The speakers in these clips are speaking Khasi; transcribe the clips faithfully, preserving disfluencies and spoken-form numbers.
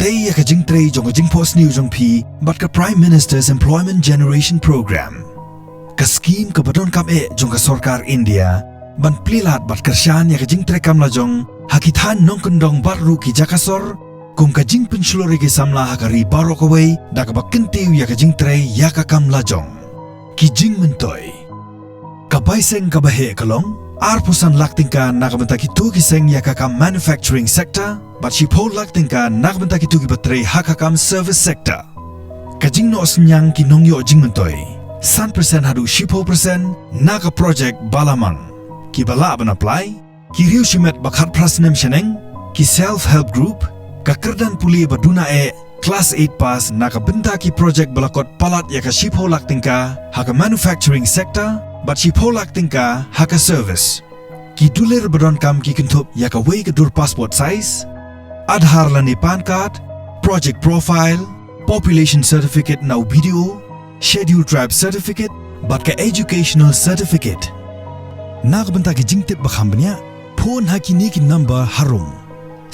tei ïa ka jingtrei jong ka jingphohsniew jong phi bad ka Prime Minister's Employment Generation Program, ka skim kaba donkam eh jong ka sorkar India ban plie lad bad kyrshan ïa ka jingtrei kam lajong ha ki thaiñ nongkyndong bad ruh ki jaka sor, kum ka jingpynshlur ïa ki samla ha ka ri baroh kawei da kaba kyntiew ïa ka jingtrei ïa ka kam lajong. Ki jingmyntoi. Ka bai seng kaba heh ka long arphew san lak tyngka na ka bynta kito ki seng ïa ka kam manufacturing sector bad shiphew lak tyngka na ka bynta kito kiba trei ha ka kam service sector. Ka jingnoh synñiang ki nongïoh jingmyntoi, san percent haduh shiphew percent na ka project ba la mang. Kiba lah ban apply, ki riew shimet ba khatphra snem shaneng, ki self help group, ka kyrdan pule ba duna eh, class eight pass na ka bynta ki project ba la kot palat ïa ka shiphew lak tyngka ha ka manufacturing sector bad shiphew lak tyngka ha ka service. Ki dulir ba donkam ki kynthup ïa kawei ka dur passport size, Aadhaar lane PAN card, project profile, population certificate na u BDO, scheduled tribe certificate bad ka educational certificate. Na ka bynta ki jingtip ba kham bniah, phone ha kine ki number harum: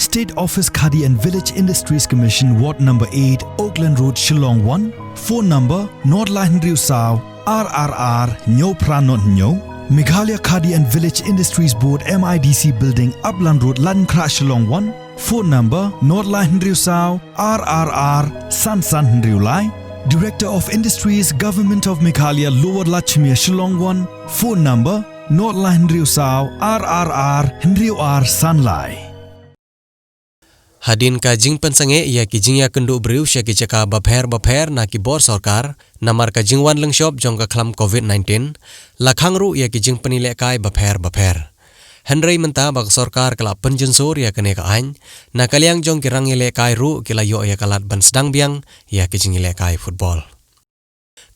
State Office Khadi and Village Industries Commission, Ward number eight, Oakland Road, Shillong one. Phone number: nod lai hynriew saw ar ar ar hynñiew phra nod hynñiew. Meghalaya Khadi and Village Industries Board, MIDC Building, Upland Road, Laitumkhrah, Shillong one. Phone number: nod lai hynriew saw ar ar ar san san hynriew lai. Director of Industries, Government of Meghalaya, Lower Lachmere, Shillong one. Phone number: nod lai hynriew saw ar ar ar hynriew ar san lai. Hadien ka jingpynsangeh ïa ki jingïakynduh briew sha ki jaka bapher bapher na ki bor sorkar namar ka jingwan lyngshop jong ka khlam covid nineteen, la khang ruh ïa ki jingpynialehkai bapher bapher. Hynrei mynta ba ka sorkar ka la pynjynsur ïa kane ka aiñ, na ka liang jong ki rangialehkai ruh ki la ïoh ïa ka lad ban sdang biang ïa ki jingïalehkai football.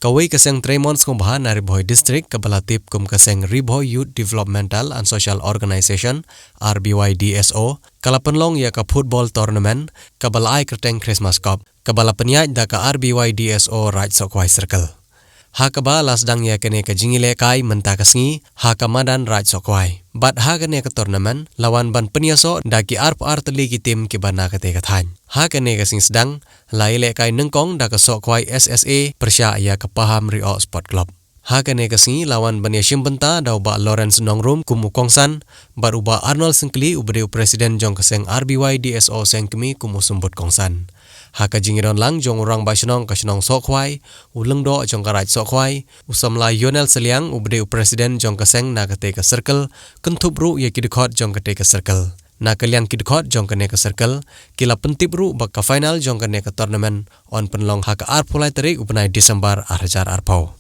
Kawei ka seng trei mon sngewbha na Ri Bhoi District kaba la tip kum ka seng Ri Bhoi Youth Developmental and Social Organization, RBYDSO, ka la pynlong ïa ka football tournament kaba la ai kyrteng Christmas Cup, kaba la pynïaid da ka RBYDSO Raid Sohkhwai Circle. Ha kaba la sdang ïa kane ka jingïalehkai mynta ka sngi ha ka madan Raid Sohkhwai. Bad ha kane ka tournament la wan ban pynïasoh da ki arphew ar tylli ki team kiba na kata ka thaiñ. Ha kane ka sngi sdang la ïalehkai nyngkong da ka Sohkhwai SSA pyrshah ïa ka Paham Ri-oh Sport Club. Ha kane ka sngi la wan ban ïashim bynta da u Bah Lawrence Nongrum kum u kongsan bad u Bah Arnold Syngkli uba dei u president jong ka seng RBYDSO Sengkmie kum u symbud kongsan. Ha ka jingïadon lang jong u Rangbah Shnong ka shnong Sohkhwai, u Lyngdoh jong ka Raid Sohkhwai, u samla Yonel Sylliang uba dei u president jong ka seng na kata ka circle, kynthup ruh ïa ki dkhot jong kata ka circle. Na ka liang ki dkhot jong kane ka circle ki la pyntip ruh ba ka final jong kane ka tournament yn pynlong ha ka arphew lai tarik u bnai December ar hajar arphew.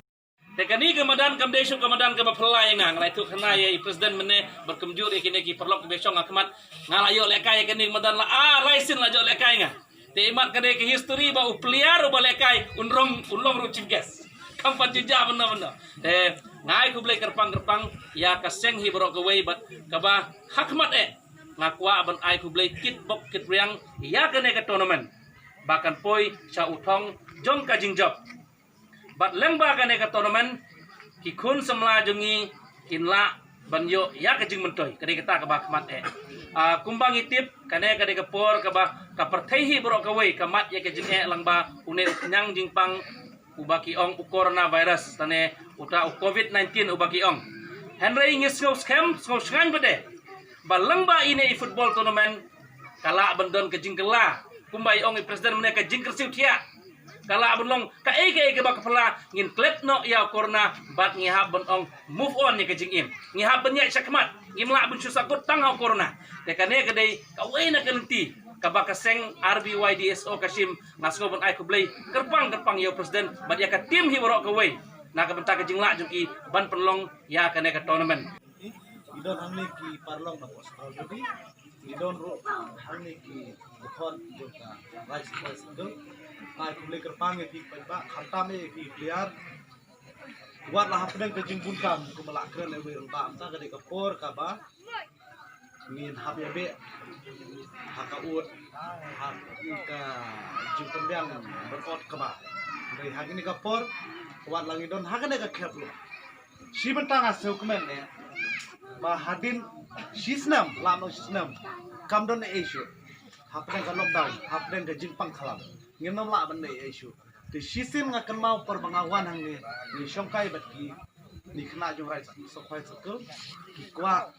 Te kane ka madan kam dei shuh ka madan kaba phylla ïa nga, nga la ïathuh khana ïa i president mynne bad kumjuh ïa kine ki paralok kiba shong ha khmat. Nga la ïoh lehkai ïa kane ka madan la ar lai sien la ïoh lehkai nga. Te imat ka dei ka history ba u player uba lehkai un rong un long ruh chief guest. Kam pat jynjar bynno bynno. Te nga ai khublei kyrpang kyrpang ïa ka seng hi baroh kawei bad kaba ha khmat eh nga kwah ban ai khublei kitbok kitriang ïa kane ka tournament ba kan poi sha u thong jong ka jingjop. Bad lyngba kane ka tournament ki khun samla jong ngi kin lah ban ïoh ïa ka jingmyntoi. Ka dei kata kaba khmat eh. Ah, kumba ngi tip kane ka dei ka por kaba ka pyrthei hi baroh kawei ka mad ïa ka jingeh lyngba une u khñiang jingpang uba ki ong u coronavirus lane uta u covid nineteen uba ki ong. Hynrei ngi sngew skhem sngew shngaiñ bad eh ba lyngba ine i football tournament ka lah ban don ka jingkylla. Kumba i ong i president mynne ka jingkyrsiew thiah. Ka lah ban long kaei kaei kaba ka phylla ngin klet noh ïa u corona bad ngi hap ban ong move on ïa ka jingim. Ngi hap ban ïaid shakhmat, ngim lah ban shu sakhut tang ha u corona. Te kane ka dei kawei na ka lynti kaba ka seng RBYDSO ka shim. Nga sngew ban ai khublei kyrpang kyrpang ïa u president bad ïa ka team hi baroh kawei na ka bynta ka jinglah jong ki ban pynlong ïa kane ka tournament. Ngi don hangne ki paralok na pos already. Ngi don ruh hangne ki dkhot jong ka Raid Sohkhwai Circle. Nga ai khublei kyrpang ïa phi paidbah khamtam ïa phi player. Wat la hapdeng ka jingbun kam kumba la kren ïa u rangbah mynta ka dei ka por kaba ngin hap ïa beh ha ka ud ha ka jingpynbiang ban ot kaba. Hynrei ha kine ka por wat la ngi don ha kane ka khep ruh. Shi bynta nga sngewkmen ne ba hadien shi snem, la noh shi snem kam don ei shuh. hapdeng ka lockdown, hapdeng ka jingpang khlam, ngim nym lah ban leh ei ei shuh. Te shisien nga kynmaw por ba nga wan hangne, ngi shongkai bad ki, ngi khynnah jong Raid Sohkhwai Circle, ki kwah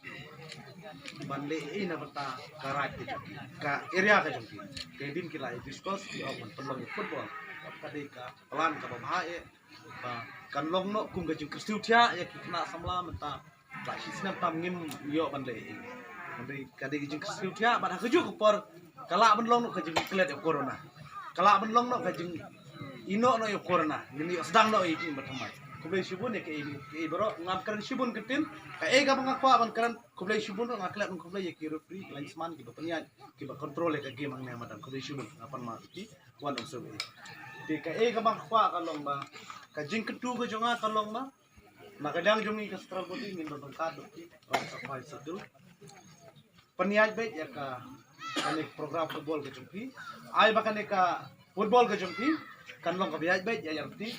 ban leh ei ei na bynta ka raid ka jong ki, ka area ka jong ki. Te hadien ki la discuss, ki ong ban pynlong ïa football. Ka dei ka plan kaba bha eh, ba kan long noh kum ka jingkyrsiew thiah ïa ki khynnah samla mynta. Ba shi snem tam ngim ïoh ban leh ei ei. Ka dei ka jingkyrsiew thiah, bad ha kajuh ka por ka lah ban long noh ka jingklet ïa u corona. Ka lah ban long noh ka jingïehnoh noh ïa u corona. Ngin ïoh sdang noh ïa ki ba thymmai. Khublei shibun ïa kaei kaei baroh, ngam kren shibun ka team. Kaei kaba nga kwah ban kren, khublei shibun, nga klet ban khublei ïa ki referee, ki linesman, kiba pynïaid, kiba control ïa ka game hangne ha madan. Khublei shibun, nga pan ma ki wan ong shuh. Te kaei kaba nga kwah ka long ba, ka jingkyntu ka jong nga ka long ba, na ka liang jong ngi ka Central Body ngin don ryngkat bad ki Raid Sohkhwai Circle. Pynïaid beit ïa ka, kane ka program football ka jong phi. Ai ba kane ka football ka jong phi kan long kaba ïaid beit ïa ïa phi.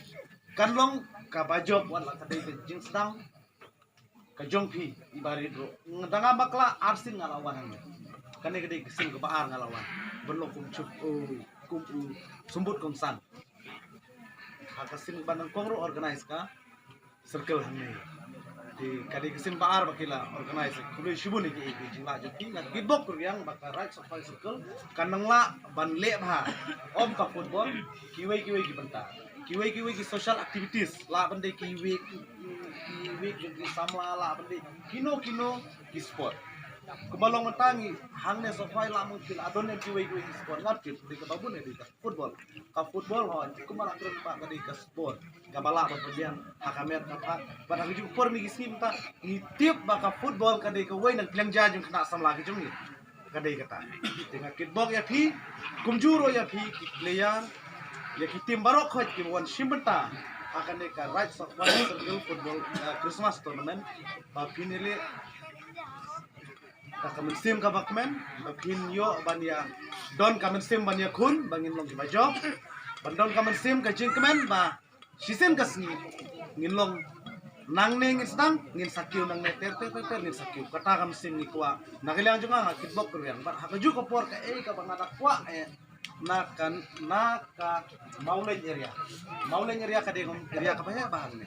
Kan long kaba jop wat la ka dei ka jingsdang ka jong phi i Bah Rit ruh. Nga dang nga bakla ar sien nga la wan hangne. Kane ka dei ka sien kaba ar nga la wan. Ban long kum chup, oh, kum u symbud kongsan. Ha ka sien ba nyngkong ruh organize ka circle hangne. Te ka dei ka sien ba ar ba ki la organize. Khublei shibun ïa ki, ïa ki jinglah jong ki. Nga kitbok kyrïang ba ka Raid Sohkhwai Circle kan nang lah ban leh bha ym ka football, kiwei kiwei ki bynta, kiwei kiwei ki social activities, lah ban dei ki week, ki week jong ki samla, lah ban dei kino kino ki sport. Kumba long mynta ngi hangne Sohkhwai lah mung ki la don kiwei kiwei ki sport, nga tip dei kaba bun dei ka football. Ka football ho, kumba la kren ba ka dei ka sport kaba lah ban pynbiang ha ka met ka phad. Bad ha kajuh ka por ngi ki sngi mynta ngi tip ba ka football ka dei kawei na ka liang jong ki khynnah samla ki jong ngi. Ka dei kata. Te nga kitbok ïa phi, kumjuh ruh ïa phi ki player, ïa ki team baroh khoit kiba wan shim bynta ha kane ka Raid Sohkhwai Circle Football, eh, Christmas Tournament. Ba phin ïaleh da ka mynsiem kaba kmen, ba phin ïoh ban ïa don ka mynsiem ban ïakhun ba ngin long kiba jop, ban don ka mynsiem ka jingkmen ba shisien ka sngi ngin long, nangne ngin sdang, ngin sa kiew nangne, ter ter ter ter ngin sa kiew. Kata ka mynsiem ngi kwah. Na ka liang jong nga nga kitbok kyrïang bad ha kajuh ka por kaei kaba nga da kwah eh, na ka, na ka Mawleng area. Mawleng area ka dei ka area kaba heh bha hangne.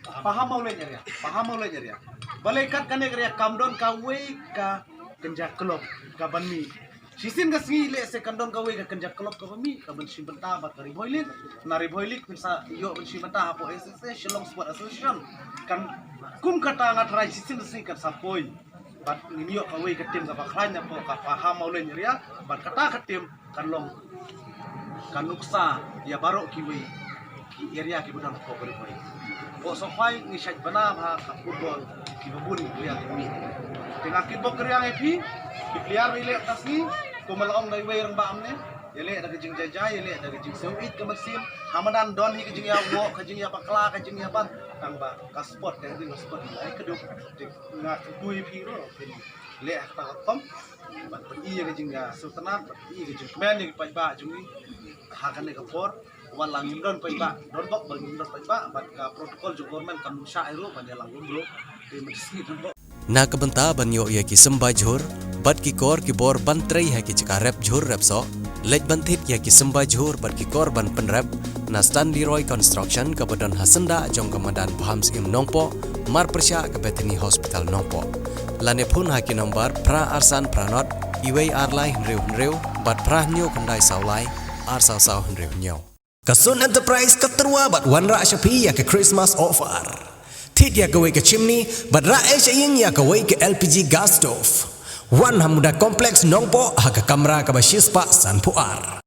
Paha Mawleng area, Paha Mawleng area. Balei kat kane ka area kam don kawei ka kynja club kaban mih. Shisien ka sngi lehse kan don kawei ka kynja club kaban mih, kaban shim bynta bad ka Ri Bhoi League. Na Ri Bhoi League kan sa ïoh ban shim bynta hapoh S S A, Shillong Sport Association. Kan kum kata nga tharai shisien ka sngi kan sa poi. Bad ngin ïoh kawei ka team kaba khlaiñ napoh ka Paha Mawleng area, bad kata ka team kan long ka nuksa ïa baroh kiwei ki area kiba don hapoh ka Ri Bhoi. Hapoh Sohkhwai ngi shait bna bha ka football kiba bun ki player ki mih. Te nga kitbok kyrïang ïa phi, ki player ba ïaleh ta sngi, kumba la ong da iwei rangbah mynne, ïaleh da ka jingjai jai, ïaleh da ka jingsngewbha ka mynsiem. Ha madan don hi ka jingïawoh, ka jingïabakla, ka jingïabat, tang ba ka sport, ka dei ka sport, ai ka duk. Te nga kyntu ïa phi ruh, phin leh ha kata ka rukom ban pyni ïa ka jingïasngewtynnat, ban pyni ïa ka jingkmen ïa ki paidbah jong ngi ha kane ka por. Wat la ngim don paidbah, don bok ba ngim don paidbah, bad ka protocol jong government kam nud shuh ei ruh ban ïalam lum ruh. Te mynta sngi don bok. Na ka bynta ban ïoh ïa ki symbai jhur bad ki kor ki bor ban trei ha ki jaka rep jhur rep soh, leit ban thied ïa ki symbai jhur bad ki kor ban pynrep na Stanley Roy Construction kaba don ha syndah jong ka madan Bham Syiem Nongpoh, marpyrshah ka Bethany Hospital Nongpoh. Lane phone ha ki nombar phra ar san phra nod, iwei ar lai hynriew hynriew, bad phra hynñiew khyndai saw lai, ar saw saw hynriew hynñiew. Ka Sun Enterprise ka tyrwa bad wanrah sha phi ïa ka Christmas offer. Thied ïa kawei ka chimney bad rah ei sha ïing ïa kawei ka L P G gas stove. Wan ha Muda Complex Nongpoh ha ka kamra kaba shispah sanphew ar.